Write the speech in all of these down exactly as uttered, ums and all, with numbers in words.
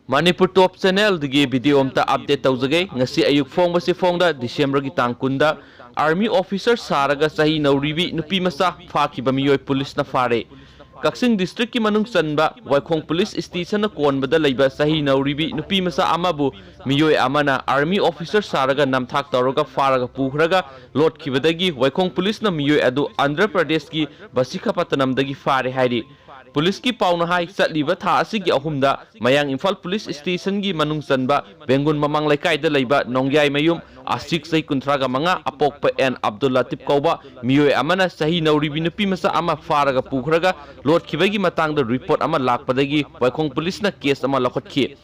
ꯃꯅꯤꯄꯨꯔ ꯇꯣꯞ ꯆꯦꯅꯦꯜꯗꯒꯤ video ꯑꯝꯇ update ꯇꯧꯖꯒꯦ꯫ ꯉꯁꯤ ꯑꯌꯨꯛ ꯐꯣꯡꯕꯁꯤ ꯐꯣꯡꯗ ꯗꯤꯁꯦꯝꯕꯔꯒꯤ ꯇꯥꯡ ꯀꯨꯟꯗ ꯑꯥꯔꯃꯤ ꯑꯣꯐꯤꯁꯔ ꯁꯥꯔꯒ ꯆꯍꯤ ꯅꯧꯔꯤꯕꯤ ꯅꯨꯄꯤ ꯃꯆꯥ ꯐꯥꯈꯤꯕ ꯃꯤꯑꯣꯏ ꯄꯨꯂꯤꯁꯅ ꯐꯥꯔꯦ꯫ ꯀꯛꯆꯤꯡ ꯗꯤꯁꯇ꯭ꯔꯤꯛꯀꯤ ꯃꯅꯨꯡ ꯆꯟꯕ ꯋꯥꯏꯈꯣꯡ ꯄꯨꯂꯤꯁ ꯁ꯭ꯇꯦꯁꯟꯅ ꯀꯣꯟꯕꯗ ꯂꯩꯕ ꯆꯍꯤ ꯅꯧꯔꯤꯕꯤ ꯅꯨꯄꯤ ꯃꯆꯥ ꯑꯃꯕꯨ ꯃꯤꯑꯣꯏ ꯑꯃꯅ ꯑꯥꯔꯃꯤ ꯑꯣꯐꯤꯁꯔ ꯁꯥꯔꯒ ꯅꯝꯊꯥꯛ ꯇꯧꯔꯒ ꯐꯥꯔꯒ ꯄꯨꯈ꯭ꯔꯒ ꯂꯣꯠꯈꯤꯕꯗꯒꯤ ꯋꯥꯏꯈꯣꯡ ꯄꯨꯂꯤꯁꯅ ꯃꯤꯑꯣꯏ ꯑꯗꯨ ꯑꯟꯙ꯭ꯔ ꯄ꯭ꯔꯗꯦꯁꯀꯤ ꯕꯁꯤꯈꯥꯄꯇꯅꯝꯗꯒꯤ ꯐꯥꯔꯦ ꯍꯥꯏꯔꯤ꯫ ꯄꯨꯂꯤꯁꯀꯤ ꯄꯥꯎꯅ ꯍꯥꯏ, ꯆꯠꯂꯤꯕ ꯊꯥ ꯑꯁꯤꯒꯤ ꯑꯍꯨꯝꯗ ꯃꯌꯥꯡ ꯏꯝꯐꯥꯜ ꯄꯨꯂꯤꯁ ꯁ꯭ꯇꯦꯁꯟꯒꯤ ꯃꯅꯨꯡ ꯆꯟꯕ ꯕꯦꯡꯒꯨꯟ ꯃꯃꯥꯡ ꯂꯩꯀꯥꯏꯗ ꯂꯩꯕ ꯅꯣꯡꯌꯥꯏ ꯃꯌꯨꯝ ꯑꯁꯤꯛ, ꯆꯍꯤ ꯀꯨꯟꯊ꯭ꯔꯥꯒ ꯃꯉꯥ, ꯑꯄꯣꯛꯄ ꯑꯦꯟ ꯑꯕꯗꯨꯜ ꯂꯇꯤꯞ ꯀꯧꯕ ꯃꯤꯑꯣꯏ ꯑꯃꯅ ꯆꯍꯤ ꯅꯧꯔꯤꯕꯤ ꯅꯨꯄꯤ ꯃꯆꯥ ꯑꯃ ꯐꯥꯔꯒ ꯄꯨꯈ꯭ꯔꯒ ꯂꯣꯠꯈꯤꯕꯒꯤ ꯃꯇꯥꯡꯗ ꯔꯤꯄꯣꯔꯠ ꯑꯃ ꯂꯥꯛꯄꯗꯒꯤ ꯋꯥꯏꯈꯣꯡ ꯄꯨꯂꯤꯁꯅ ꯀꯦꯁ ꯑꯃ ꯂꯧꯈꯠꯈꯤ꯫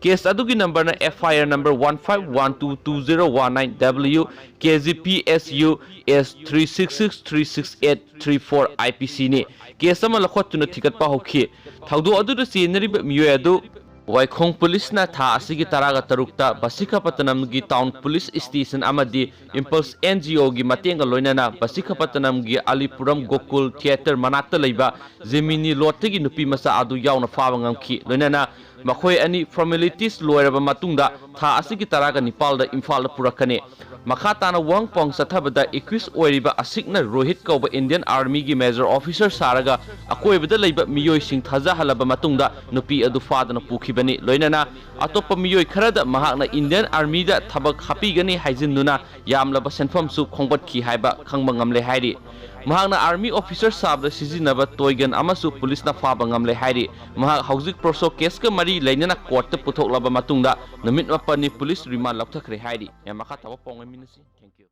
ꯀꯦꯁ ꯑꯗꯨꯒꯤ ꯅꯝꯕꯔꯅ F I R number one five one two two zero one nine W K G P S U S three six six three six eight three four I P C ꯅꯤ꯫ Case ꯑꯃ ꯂꯧꯈꯠꯇꯨꯅ ꯊꯤꯒꯠꯄ ꯍꯧꯈꯤ꯫ ꯊꯧꯗꯣꯛ ꯑꯗꯨꯗ ꯆꯦꯟꯅꯔꯤꯕ ꯃꯤꯑꯣꯏ ꯑꯗꯨ ꯋꯥꯏꯈꯣꯡ ꯄꯨꯂꯤꯁꯅ ꯊꯥ ꯑꯁꯤꯒꯤ ꯇꯔꯥꯒ ꯇꯔꯨꯛꯇ ꯕꯁꯤꯈꯥꯄꯇꯅꯝꯒꯤ ꯇꯥꯎꯟ ꯄꯨꯂꯤꯁ ꯁ꯭ꯇꯦꯁꯟ ꯑꯃꯗꯤ ꯏꯝꯄꯜꯁ N G O ꯒꯤ ꯃꯇꯦꯡꯒ ꯂꯣꯏꯅꯅ ꯕꯁꯤꯈꯥꯄꯇꯅꯝꯒꯤ ꯑꯂꯤꯄꯨꯔꯝ ꯒꯣꯀꯨꯜ ꯊꯤꯌꯦꯇꯔ ꯃꯅꯥꯛꯇ ꯂꯩꯕ ꯖꯦꯃꯤꯅꯤ ꯂꯣꯠꯇꯒꯤ ꯅꯨꯄꯤ ꯃꯆꯥ ꯑꯗꯨ ꯌꯥꯎꯅ ꯐꯥꯕ ꯉꯝꯈꯤ꯫ ꯂꯣꯏꯅꯅ ꯃꯈꯣꯏ ꯑꯅꯤ ꯐꯣꯔꯃꯦꯂꯤꯇꯤꯁ ꯂꯣꯏꯔꯕ ꯃꯇꯨꯡꯗ ꯊꯥ ꯑꯁꯤꯒꯤ ꯇꯔꯥꯒ ꯅꯤꯄꯥꯜꯗ ꯏꯝꯐꯥꯜꯗ ꯄꯨꯔꯛꯀꯅꯤ꯫ ꯃꯈꯥ ꯇꯥꯅ ꯋꯥꯍꯪ ꯄꯥꯎꯍꯪ ꯆꯠꯊꯕꯗ ꯑꯦꯀ꯭ꯌꯨꯁ ꯑꯣꯏꯔꯤꯕ ꯑꯁꯤꯛꯅ ꯔꯣꯍꯤꯠ ꯀꯧꯕ ꯏꯟꯗꯤꯌꯟ ꯑꯥꯔꯃꯤꯒꯤ ꯃꯦꯖꯔ ꯑꯣꯐꯤꯁꯔ ꯁꯥꯔꯒ ꯑꯀꯣꯏꯕꯗ ꯂꯩꯕ ꯃꯤꯑꯣꯏꯁꯤꯡ ꯊꯥꯖꯍꯜꯂꯕ ꯃꯇꯨꯡꯗ ꯅꯨꯄꯤ ꯑꯗꯨ ꯐꯥꯗꯨꯅ ꯄꯨꯈꯤꯕꯅꯤ꯫ ꯂꯣꯏꯅꯅ ꯑꯇꯣꯞꯄ ꯃꯤꯑꯣꯏ ꯈꯔꯗ ꯃꯍꯥꯛꯅ ꯏꯟꯗꯤꯌꯟ ꯑꯥꯔꯃꯤꯗ ꯊꯕꯛ ꯍꯥꯞꯄꯤꯒꯅꯤ ꯍꯥꯏꯖꯤꯟꯗꯨꯅ ꯌꯥꯝꯂꯕ ꯁꯦꯟꯐꯝꯁꯨ ꯈꯣꯝꯒꯠꯈꯤ ꯍꯥꯏꯕ ꯈꯪꯕ ꯉꯝꯂꯦ ꯍꯥꯏꯔꯤ꯫ ꯃꯍꯥꯛꯅ ꯑꯥꯔꯃꯤ ꯑꯣꯐꯤꯁꯔ ꯁꯥꯕꯗ ꯁꯤꯖꯤꯟꯅꯕ ꯇꯣꯏ ꯒꯟ ꯑꯃꯁꯨ ꯄꯨꯂꯤꯁꯅ ꯐꯥꯕ ꯉꯝꯂꯦ ꯍꯥꯏꯔꯤ꯫ ꯃꯍꯥꯛ ꯍꯧꯖꯤꯛ ꯄꯣꯛꯁꯣ ꯀꯦꯁꯀ ꯃꯔꯤ ꯂꯩꯅꯅ ꯀꯣꯔꯠꯇ ꯄꯨꯊꯣꯛꯂꯕ ꯃꯇꯨꯡꯗ ꯅꯨꯃꯤꯠ ꯃꯥꯄꯟꯅꯤ ꯄꯨꯂꯤꯁ ꯔꯤꯃꯥꯟ ꯂꯧꯊꯈ꯭ꯔꯦ ꯍꯥꯏꯔꯤ꯫ ꯃꯌꯥꯝ ꯃꯈꯥ ꯊꯥꯕ ꯄꯥꯎ ꯉꯥꯏꯃꯤꯟꯅꯁꯤ꯫ Thank you꯫